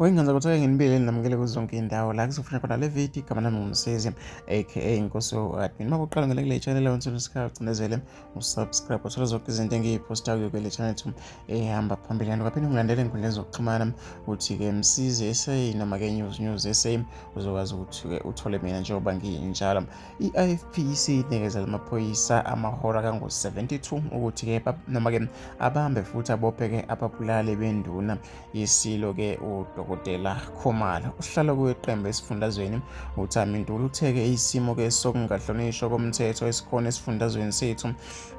Wengenza ukuthi nginibile namukele kuzo zonke indawo la kuzofuna khona le video. Igama lami nguMsizi aka Inkosi admin. Uma uqala ngale kule channel la usikhala ucindezele usubscribe uthole zonke izinto engiyiphostayo kule channel ethu ehamba phambili. Kanti ungaphinde ungilandele enkundleni zokuxhumana uthi-ke Msizi SA noma-ke News News SA, uzokwazi ukuthi-ke uthole mina njengoba nginjalo. I-IFP isinikeza amaphoyisa amahora kangu-72 ukuthi-ke noma-ke abambe futhi abophe-ke ababulali benduna yesilo-ke uDokotela Khumalo. Usihlalo kweqembu esifundazweni uThami Ntuli uthe-ke isimo-ke sokungahlonishwa komthetho esikhona esifundazweni sethu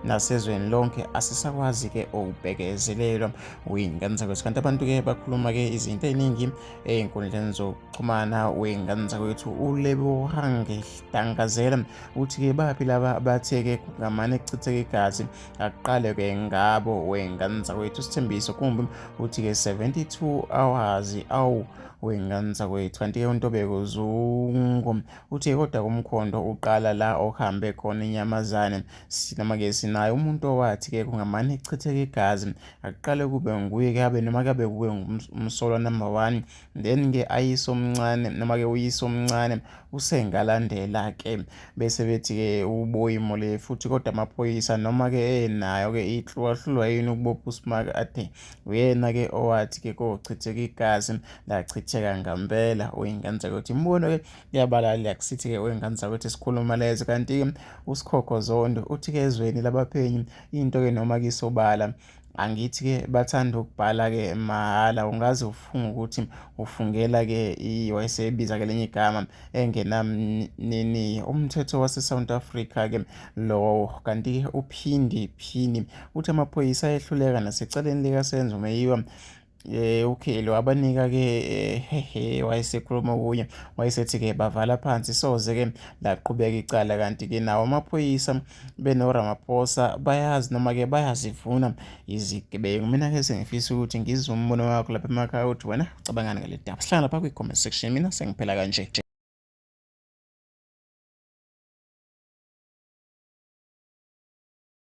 nasezweni lonke asisakwazi-ke ukubekezelelwa. Uyingane zakwethu, kanti abantu-ke bakhuluma-ke izinto ey'ningi ey'nkundleni zokuxhumana. Wey'ngane zakwethu, uLebohang Dangazela uthi-ke baphi laba abathe-ke kungamane kuchitheke igazi, akuqale-ke ngabo. Wey'ngane zakwethu, Sithembiso Kumbi uthi-ke 72 hours, awu wey'ngane zakwethu. Kanti-ke uNtobeko Zungu uthi kodwa umkhondo uqala la okuhambe khona inyamazane, noma-ke sinaye umuntu owathi-ke kungamane kuchitheke igazi, akuqale kube nguye-ke abe noma kabe kube umsolwa number one, then-ke ayise omncane noma-ke uyise omncane usengalandela-ke. Bese bethi-ke uBoyi Molefe futhi kodwa amaphoyisa noma-ke enayo-ke ihlukahlulwa yini ukubopha uSimakade, uyena-ke owathi-ke kochitheka igazi, lachitheka ngampela. Uyingane zakwethu, imibono-ke yabalali akusithi-ke wey'ngane zakwethu esikhuluma lezo. Kanti-ke uSikhokho Zondo uthi-ke ezweni labaphenyi into-ke noma kisobala angithi-ke bathanda ukubhala-ke mahhala, ungaze ufunge ukuthi ufungela-ke wayesebiza-ke lenye igama engenamnini umthetho wase-South Africa-ke lowo. Kanti-ke uPhindi Phini uthi amaphoyisa ayehluleka nasecaleni likaSenzo Meyiwa, uKhelo wabanika-ke hehe, wayesekhuluma okunye, wayesethi-ke bavala phansi soze-ke laqhubeka icala. Kanti-ke nawo amaphoyisa beno-Ramaphosa bayazi noma-ke bayazivuna izigebengu. Mina-ke sengifisa ukuthi ngizwe umbono wakho lapha emakhaya, uthi wena ucabangani ngale daba. Sihlangana lapha kwi-comment section, mina sengiphela kanje.